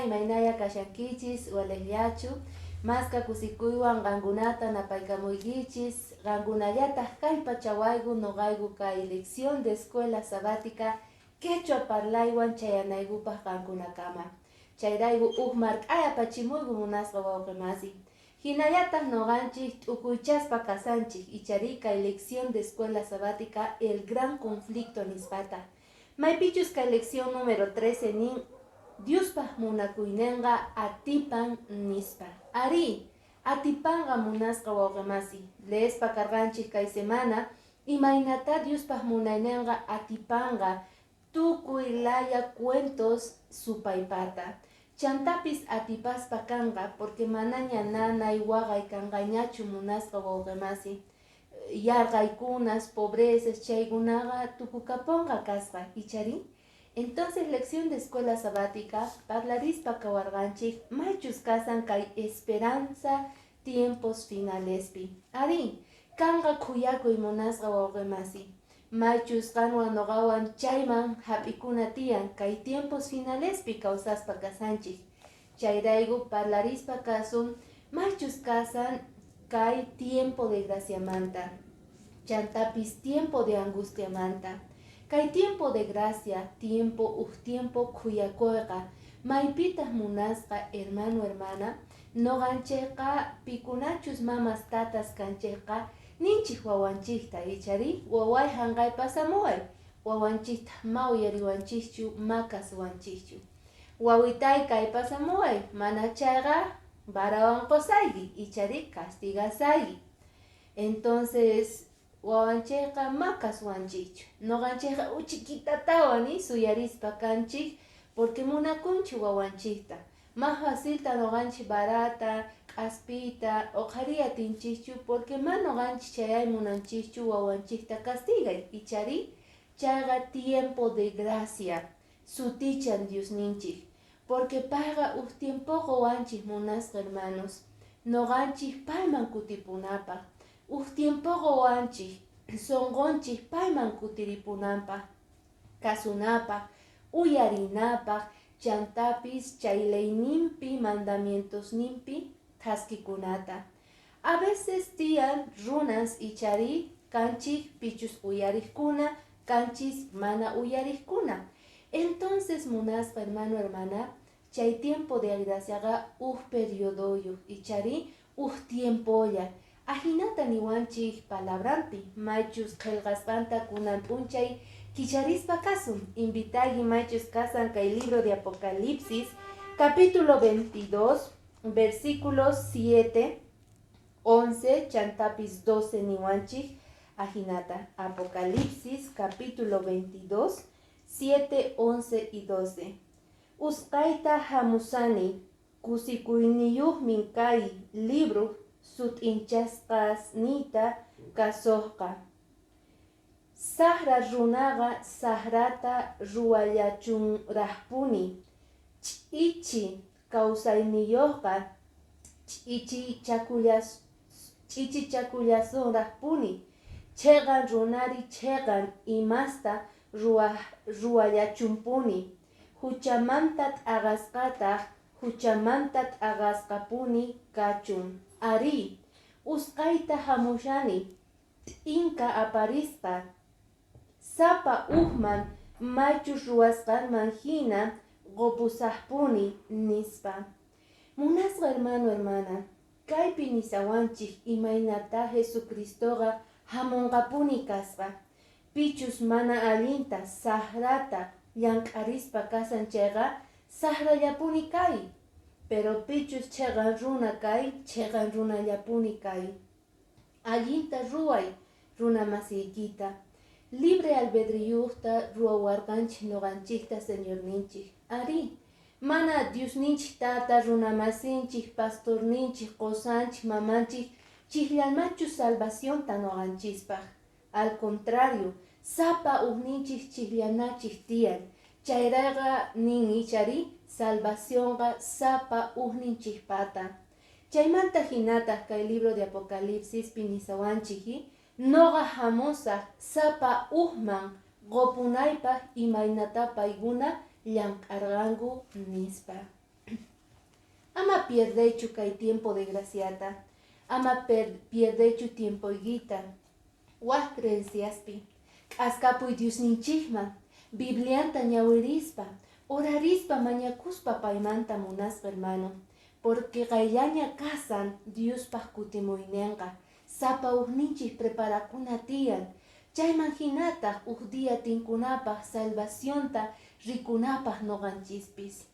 Imaynaya kashankichis, waliqllachu, maska kusikuywan qankunata napaykamuykichis, qankunallataq kallpachawayku noqayku kay lección de escuela sabática quechua parlaywan chayanaykupaq qankunakama. Chayrayku uj mark'ay apachimuyku, munasqa wawqi masi. Hinallataq noqanchik t'ukuychaspa kasanchik, ichari kay lección de escuela sabática el gran conflicto nisqata. Maypichus kay lección número 13 nin Diospaq munakuyninqa atipan nispa. Arí, atipanqa, munasqa wawqi masi. Leespa karqanchik kay semana imaynata Diospaq munayninqa atipanqa tukuy laya cuentos supaypata. Chantapis atipaspa kanqa porque manaña nanay waqay kanqañachu, munasqa wawqi masi. Yarqaykunas, pobrezas, chaykunaqa tukukapunqa kasqa, ichari? Entonces, lección de escuela sabática, parlarispa kawarqanchik maychus kasan kay esperanza tiempos finalespi. Arí, kanqa khuyakuy, munasqa wawqi masi. Maychus qanwan noqawan chayman hap'ikuna tiyan kay tiempos finalespi kawsaspa kasanchik. Chayrayku parlarispa kasun maychus kasan kay tiempo de graciamanta, chantapis tiempo de angustiamanta. Kay tiempo de gracia, tiempo uj tiempo khuyakuyqa, maypitaq, munasqa hermano, hermana, noqanchikqa pikunachus mamas tatas kanchikqa ninchik wawanchikta, ichari? Waway, hanqay pasamuway. Wawanchikta ma uyariwanchikchu, ma kasuwanchikchu. Wawitay, kay pasamuway, mana chayqa varawan qusayki, ichari castigasayki. Entonces wawanchikqa ma kasuwanchikchu. Noqanchikqa uchikitatawan suyarispa kanchik porque munakunchik wawanchikta. Ma facilta noqanchik varata, k'aspita uqhariy atinchikchu porque ma noqanchik chayay munanchikchu wawanchikta castigay, ichari? Chayqa tiempo de gracia sutichan Diosninchik porque payqa uj tiempo qowanchik, munasqa hermanos, noqanchik payman kutipunapaq. Uj tiempo qowanchik sunqunchik payman kutiripunanpaq, kasunapaq, uyarinapaq, chantapis chay leyninpi, mandamientosninpi thaskikunata. A veces tiyan runas, ichari, kanchik pichus uyariqkuna, kanchis mana uyariqkuna. Entonces, munasqa hermano, hermana, chay tiempo de graciaqa uj periodoyuq, ichari, uj tiempolla. Ajinata niwanchik palabranpi, maychus qillqasqanta kunan p'unchay kicharispa kasun. Invitayki maychus kasan kay libro de Apocalipsis, capítulo 22, versículos 7, 11, chantapis 12 niwanchik ajinata. Apocalipsis, capítulo 22, 7, 11 y 12. Usqayta hamusani, kusikuyniyuqmin kay libro sut'inchasqasniyta kasuqqa. Saqra runaqa saqrata ruwallachunraqpuni. Ch'ichi kawsayniyuqqa ch'ichichakullasunraqpuni. Chhiqan runari chhiqan imasta ruwallachunpuni. Huchamanta t'aqasqataq huchamanta t'aqasqapuni kachun. Arí, usqayta hamushani, t'inka aparispa, sapa ujman maychus ruwasqanman hina qupusaqpuni, nispa. Munasqa hermano, hermana, kaypi nisawanchik imaynata Jesucristoqa hamunqapuni kasqa. Pichus mana allinta saqrata llank'arispa kasan chayqa saqrallapuni kay. Pero pichus chhiqan runa kay, chhiqan runallapuni kay. Allinta ruway runa masiykita. Libre albedriyuqta ruwawarqanchik noqanchikta Señorninchik. Arí, mana Diosninchik tata, runa masinchik, pastorninchik, qosanchik, mamanchik chiqllanmanchu salvacionta noqanchispaq. Al contrario, sapa ujninchik chiqllanachik tiyan. Chayrayqa nin, ichari, salvacionqa sapa ujninchikpata. Chaymanta hinataq kay libro de Apocalipsis nisawanchik noqa hamusaq sapa ujman qopunaypaq imaynata paykuna llank'arqanku, nispa. Ama pierdeychu kay tiempo de graciata. Ama pierdeychu tiempoykita wak creenciaspi. K'askapuy Diosninchikman, Biblianta ñawirispa, orarispa, mañakuspa paymanta, munasqa hermano. Porque qayllaña kasan Diospaq kutimuyninqa. Sapa ujninchik preparakuna tiyan. Chayman hinataq uj día tinkunapaq salvacionta rikunapaq noqanchispis.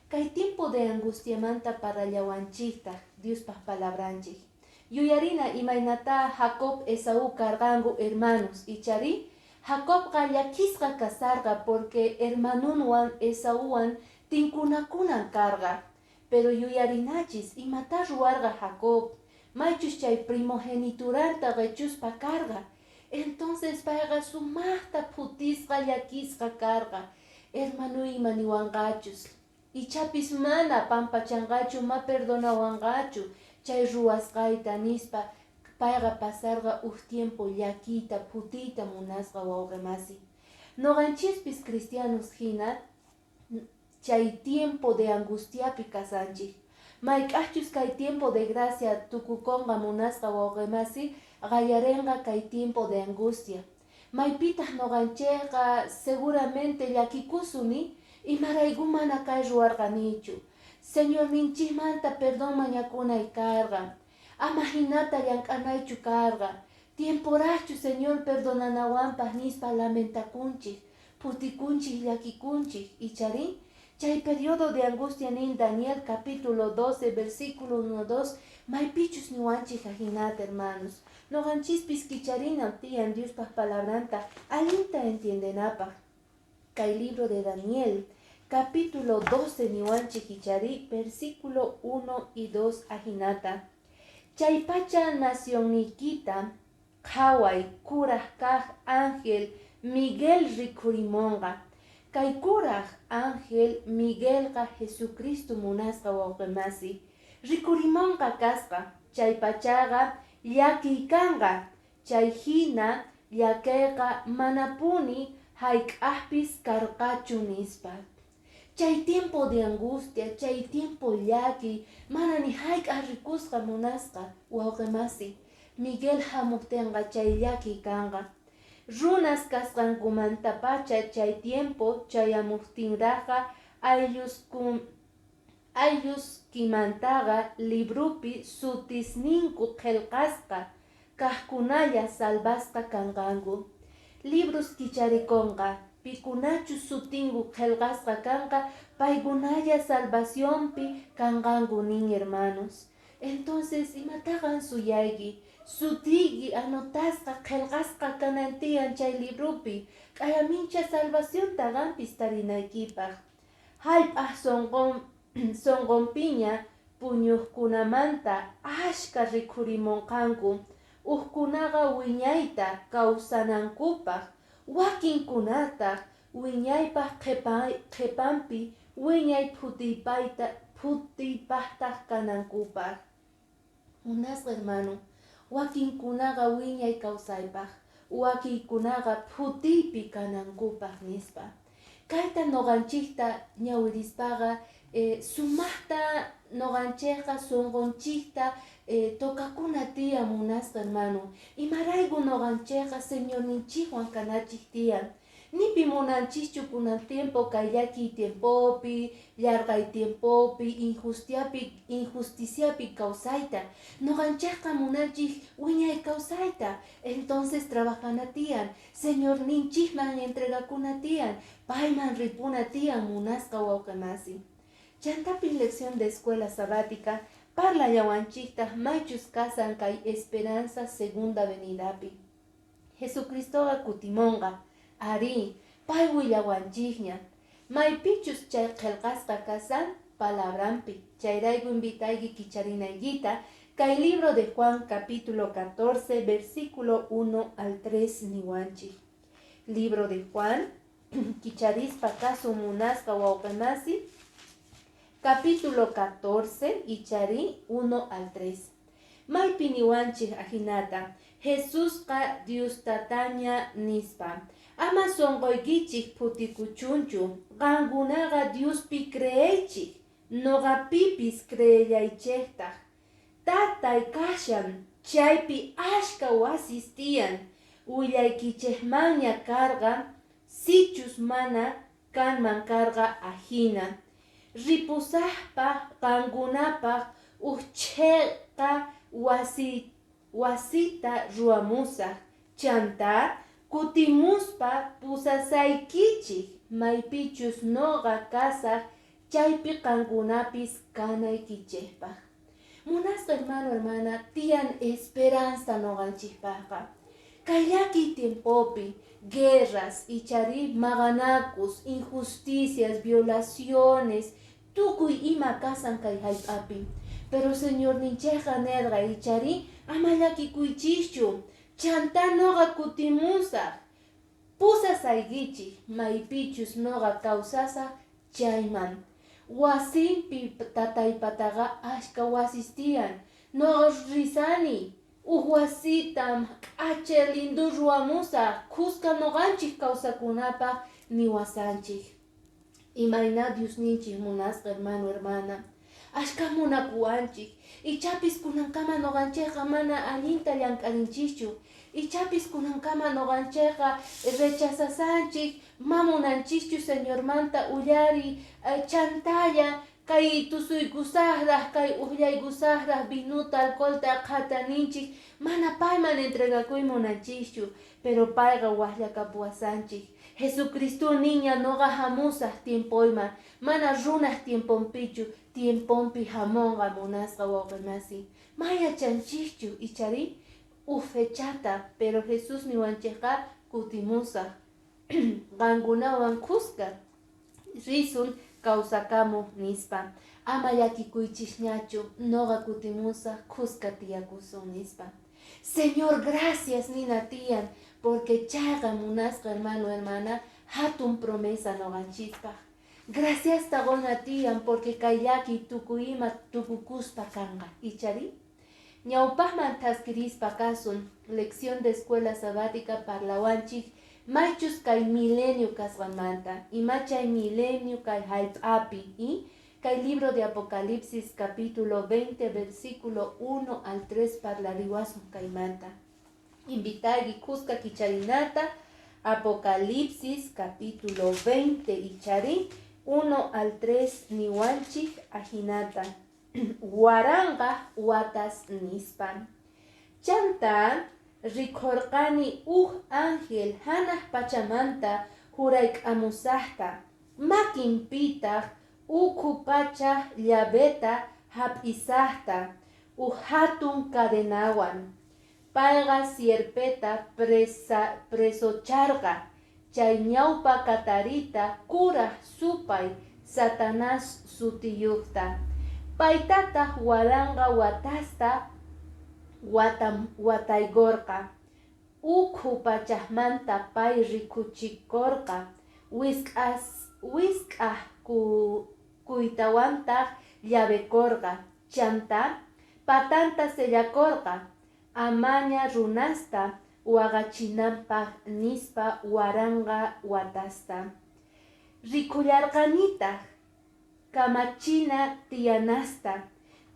Kay tiempo de angustiamanta parlallawanchiktaq Diospaq palabranchik. Yuyarina imaynata Jacob, Esaú karqanku hermanos, ichari? Jacobqa llakisqa kasarqa porque hermanunwan Esauwan tinkunakunan karqa. Pero yuyarinachis imata ruwarqa Jacob, maychus chay primogenituranta qechuspa karqa. Entonces payqa sumaqta phutisqa llakisqa karqa. Hermanuy ima niwanqachus. Ichapis mana pampachanqachu, ma perdonawanqachu chay ruwasqayta nispa payqa pasarqa uj tiempo llakiyta, phutiyta, munasqa wawqimasi. Noqanchispis cristianos hina chay tiempo de angustiapi kasanchik. Mayk'aqchus kay tiempo de gracia tukukonqa, munasqa wawqimasi, qallarenqa kay tiempo de angustia. Maypitaq noqanchikqa seguramente llakikusuni, imarayku mana kay ruwarqanichu. Señorninchikmanta perdón mañakunay karqa. Ama hinata llank'anaychu karqa. Tiemporaqchu Señor perdonanawanpaq nispa lamentakunchik, phutikunchik, llakikunchik, ichari? Chay periodo de angustia nin Daniel capítulo 12, versículo 1, 2, maypichus niwanchik ajinata, hermanos. Noqanchispis kicharina tiyan Diospaq palabranta allinta entiendenapaq. Kay libro de Daniel, capítulo 12 niwanchik, ichari, versículo 1 y 2 ajinata. Chaypacha nacionniykita qhaway kuraj kaq ángel Miguel rikhurimonqa. Kay kuraj ángel Miguelqa Jesucristo, munasqa wawqimasi. Rikurimonqa kasqa. Chaypachaqa llakiy kanqa. Chay hina llakiyqa manapuni hayk'aqpis karqachu nispa. Chay tiempo de angustia, chay tiempo llakiy, mana ni hayk'aq rikusqa, munasqa wawqimasi. Miguel hamuqtinqa chay llakiy kanqa. Runas kasqankumantapacha chay tiempo chayamuqtinraqqa aylluskimantaqa librupi sutisninku qillqasqa kaqkunalla salvasqa kanqanku. Libros kicharikonqa, pikunachus sutinku qillqasqa kanqa, paykunalla salvacionpi kanqanku nin, hermanos. Entonces, imataqan suyayki? Sutiyki anotasqa qillqasqa kanan tiyan chay libropi. K'ayamincha salvacionta qampis tarinaykipaq. Hallp'aq sunqunpiña puñuqkunamanta ashka rikhurimunqanku. Ukkunaqa wiñayta kawsanankupaq, wakinkunataq wiñaypaq qhipanpi wiñay phutiypaqtaq kanankupaq. Munasqa hermano, wakinkunaqa wiñay kawsaypaq, wakinkunaqa phutiypi kanankupaq nispa. Kayta noqanchikta ñawirispaqa sumaqta noqanchikqa sunqunchikta tocakuna tiyan, munasqa hermano. Imarayku noqanchikqa Señorninchikwan kanachik tiyan. Nipi munanchikchu kunan tiempo kay llakiy tiempopi, yarqay tiempopi, injusticiapi kawsayta. Noqanchikqa munanchik wiñay kawsayta. Entonces trabajana tiyan, Señorninchikman entregakuna tiyan, payman ripuna tiyan, munasqa wawqimasi. Chantapis lección de escuela sabática parlallawanchiktaq maychus kasan kay esperanza segunda venidapi. Jesucristoqa kutimonqa. Arí, pay willawanchikña. Maypichus chay qillqasqa kasan palabranpi. Chayrayku invitayki kicharinaykita kay libro de Juan capítulo 14 versículo 1 al 3 niwanchik. Libro de Juan, kicharispa kasu, munasqa wawqimasi, capítulo 14, ichari, 1 al 3. Maypi niwanchik ajinata, Jesusqa Dios tataña nispa. Ama sunquykichik phutikuchunchu, qankunaqa Diospi creeychik. Noqapipis creellaychejtaj. Tatay kashan chaypi ashkha wasis tiyan. Willaykichejmanña karqa, sichus mana kanman karqa ajina. Ripusajpa qankunapaj uj cheqa wasita ruwamusaj. Chantá kutimuspa pusasaykichej, maypichus noqa kasaj chaypi qankunapis kanaykichejpaj. Munasqa hermano, hermana, tiyan esperanza noqanchikpaqqa. Kay llakiy tiempopi, guerras, ichari maqanakus, injusticias, violaciones, tukuy ima kasan kay hallp'api. Pero Señorninchikqa nerqa, ichari ama llakikuychischu, chantá noqa kutimusaj, pusasaykichik maypichus noqa kawsasaj chayman. Wasinpi tataypataqa ashka wasis tiyan. Noqa risani, uj wasitam k'acha lindo ruwamusaj, khuska noqanchik kawsakunapaj niwasanchik. Imayna Diosninchik, munasqa hermano, hermana, ashka munakuwanchik. Ichapis kunankama noqanchikqa mana allinta llank'arinchikchu. Ichapis kunankama noqanchikqa rechazasanchik, ma munanchikchu Señormanta uyari, chantalla kay tusuykusaqraq, kay uqllaykusaqraq vinuta, alcoholta qhataninchik, mana payman entregakuy munanchikchu, pero payqa waqllakapuwasanchik. Jesucristo niña noqa hamusaq tiempoyman, mana runaq tiemponpichu, tiemponpi hamunqa, munasqa wawqimasi. Ma yachanchikchu ichari uj fechata, pero Jesús niwanchikqa kutimusaq qankunawan khuska risun kawsakamuq nispa. Ama llakikuychisñachu, noqa kutimusaq, khuska tiyakusun nispa. Señor, gracias nina tiyan, porque chayqa, munasqa hermano, hermana, hatun promesa noqanchispaq. Gracias quna tiyan, porque kay llakiy tukuy ima tukukuspa kanqa, ichari? Ñawpaqman thaskirispa kasun, lección de escuela sabática parlawanchik maychus kay milenio kasqanmanta, ima chay milenio kay hallp'api, y kay libro de Apocalipsis capítulo 20 versículo 1 al 3 parlariwasun kaymanta. Invitayki khuska kicharinata Apocalipsis capítulo 20 ichari 1 al 3 niwanchik ajinata. Waranqa watas nispa. Chanta rikhorqani uj ángel hanaq pachamanta hurayk'amusaqta, makinpitaq ukhu pachaj llaveta hap'isaqta uj hatun cadenawan. Payqa sierpeta presocharqa, chay ñawpa katarita, kuraj supay Satanás sutiyuqta. Paytataq waranqa watasta wataykorqa. Ukhu pachajmanta pay rikuchikorqa, wisq'aj kuytawantaq llavekorqa, chanta patanta sellakorqa, amaña runasta waqachinanpaq nispa waranqa watasta. Rikullarqanitaq kamachina tiyanasta,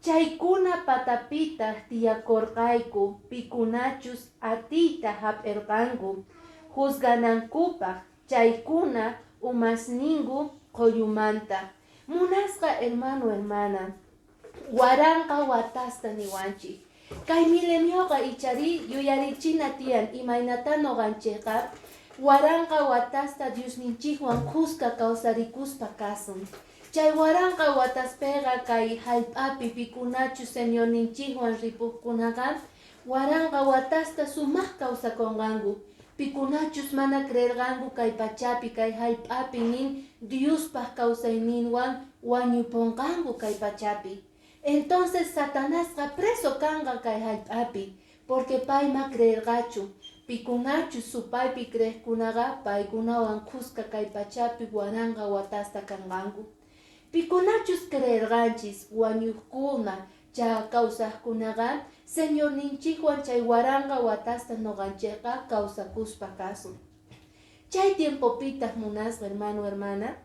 chaykuna patapitaq tiyakorqayku pikunachus atiyta hap'irqanku juzganankupaq chaykuna umasninku qhollumanta. Munasqa hermano, hermana, waranqa watasta niwanchik. Kay milenioqa ichari yuyarichina tiyan imaynata noqanchikqa waranqa watasta Diosninchikwan khuska kawsarikuspa kasun. Chay waranqa wataspiqa kay hallp'api pikunachus Señorninchikwan ripuqkunaqa waranqa watasta sumaq kawsakunqanku. Pikunachus mana creerqanku kay pachapi, kay hallp'api nin Diospaq kawsayninwan wañupunqanku kay pachapi. Entonces Satanasqa preso kanqa kay hallp'api, porque pay ma creerqachu. Pikunachus supaypi creeqkunaqa paykunawan khuska kay pachapi waranqa watasta kanqanku. Pikunachus creerqanchis wañuqkuna cha kawsaqkunaqa Señorninchikwan chay waranqa watasta noqanchikqa kawsakuspa kasun. Chay tiempopitaq, munasqa hermano, hermana,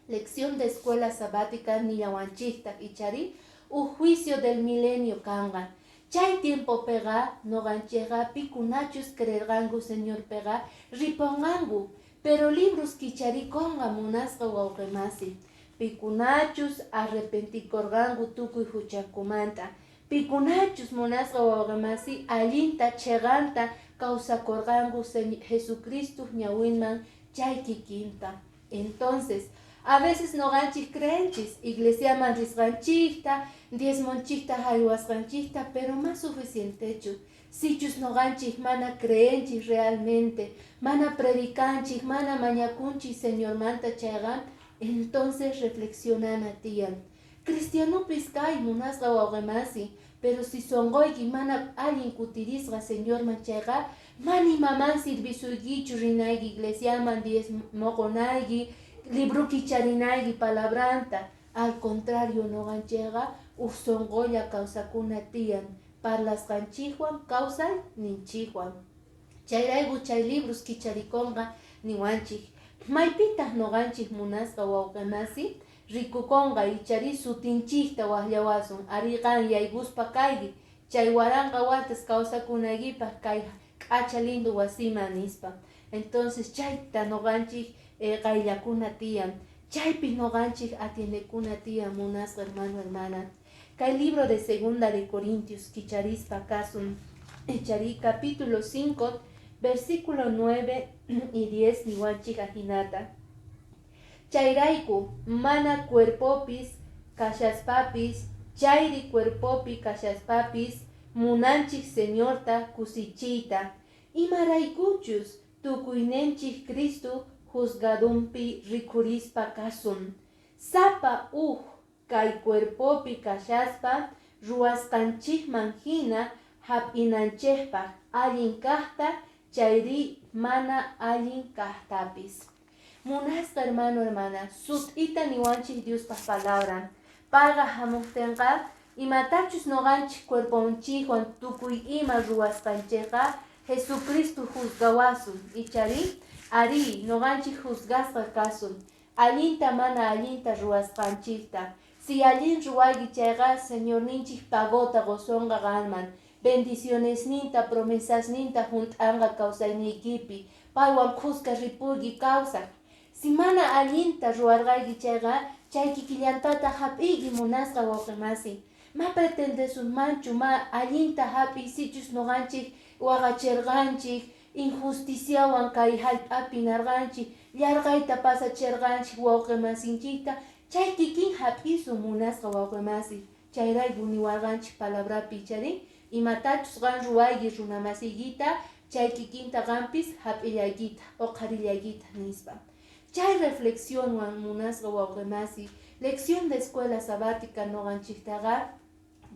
Lección de escuela sabática nillawanchiktaq, ichari? Uj juicio del milenio kanqa. Chay tiempopiqa noqanchikqa pikunachus creerqanku Señorpiqa riponqanku, pero libros kicharikunqa, munasqa wawqimasi. Pikunachus arrepentikorqanku tukuy huchankumanta, pikunachus, munasqa wawqimasi, allinta cheqanta kawsakorqanku Jesucristo ñawinman chay kikinta. Entonces, a veces noqanchik creenchis iglesiaman risqanchikta, diezmonchikta haywasqanchikta, pero mas suficientechu. Sichus noqanchik mana creenchis realmente, mana predicanchik, mana mañakunchik Señormanta chayqa, entonces reflexionana tiyan. Cristianopis kay, munasqa wawqimasi, pero si sonqoyki mana allin kutirisqa Señorman chayqa, mana imaman sirvisuykichu rinayki iglesiaman, diezmo qonayki, libro kicharinayki palabranta. Al contrario, noqanchikqa uj sonqolla kawsakuna tiyan, parlasqanchikwan kawsayninchikwan. Chayrayku chay libros kicharikunqa niwanchik. Maypitaq noqanchik, munasqa wawqimasi, rikukunqa, ichari sutinchikta waqllawasun, ari qan yaykuspa kayki chay 1000 watas kawsakunaykipaq kay k'acha lindo wasiman nispa. Entonces chayta noqanchik qayllakuna tiyan, chaypi noqanchik atiendekuna tiyan, munasqa hermano, hermana. Kay libro de Segunda de Corintios kicharispa kasun, ichari, capítulo 5, versículo 9 y 10 niwanchik ajinata: Chayrayku mana cuerpopis kashaspapis chayri cuerpopi kashaspapis munanchik Señorta kusichiyta, imaraykuchus tukuyninchik Cristo juzgadunpi rikhurispa kasun, sapa uj kay cuerpopi kashaspa ruwasqanchikman hina hap'inanchikpaq, allin kaqta chayri mana allin kaqtapis. Munasqa hermano, hermana, sut'ita niwanchik Diospaq palabran. Payqa hamuqtinqa imatachus noqanchik cuerponchikwan tukuy ima ruwasqanchikqa Jesucristo juzgawasun, ichari? Ari, noqanchik juzgasqa kasun allinta mana allinta ruwasqanchikta. Si allin ruwayki chayqa, Señorninchik pagota qosonqa qanman, bendicionesninta, promesasninta hunt'anqa kawsayniykipi, paywan khuska ripuyki kawsaq. Si mana allinta ruwarqayki chayqa, chay kikillantata hap'iyki, munasqa wawqimasi. Ma pretendesunmanchu ma allinta hap'iy sichus noqanchik waqachirqanchik, injusticiawan kay hallp'api narqanchik, yarqayta pasachirqanchik wawqimasinchikta, chay kikin hap'isun, munasqa wawqimasi. Chayrayku niwarqanchik palabrapi, ichari, imatachus qan ruwayki runamasiykita, chay kikinta qampis hap'illaykita, uqharillaykita nispa. Chay reflexionwan, munasqa wawqimasi, lección de escuela sabática noqanchiktaqa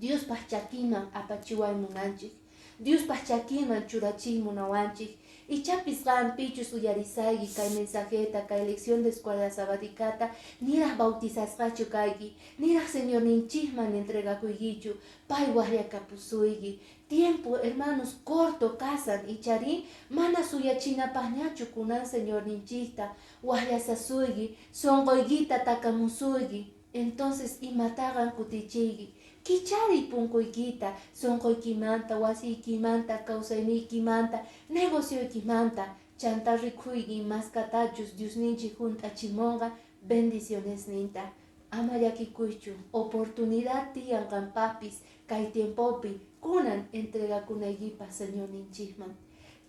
Diospaq chakiman apachiway munanchik, Diospaq chakiman churachiy munawanchik. Ichapis qan pichus uyarisayki kay mensajeta, kay lección de escuela sabáticata, niraq bautizasqachu kayki, niraq Señorninchikman entregakuykichu, pay waqyakapusuyki. Tiempo, hermanos, corto kasan, ichari? Mana suyachinapaqñachu kunan Señorninchikta waqyasasuyki, sonqoykita takamusuyki. Entonces imataqan kutichiyki? Kichariy punkuykita sonqoykimanta, wasiykimanta, kawsayniykimanta, negocioykimanta, chanta rikuyki maskatachus Diosninchik hunt'achimunqa bendicionesninta. Ama llakikuychu, oportunidad tiyan qanpaqpis kay tiempopi kunan entregakunaykipaq Señorninchikman.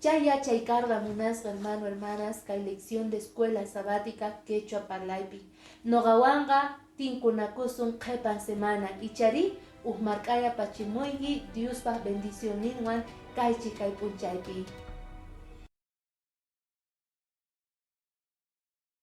Chay yachay karqa, munasqa hermano, hermanas, kay lección de escuela sabática quechua parlaypi. Noqawanqa tinkunakusun qhipan semana, ichari? Uj mark'aya pachimuyki Diospaq bendicionninwan kaychik kay p'unchaypi.